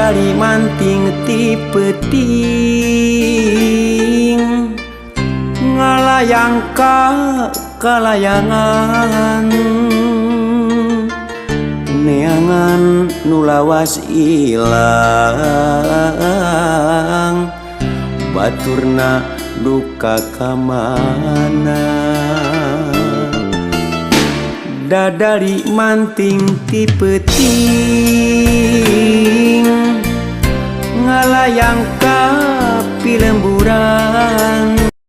Dadari manting ti peuting, ngalayang ka kalayangan, neangan nu lawas ilang, baturna duka ka mana. Dadari manting ti peuting, ngalayang ka pilemburan.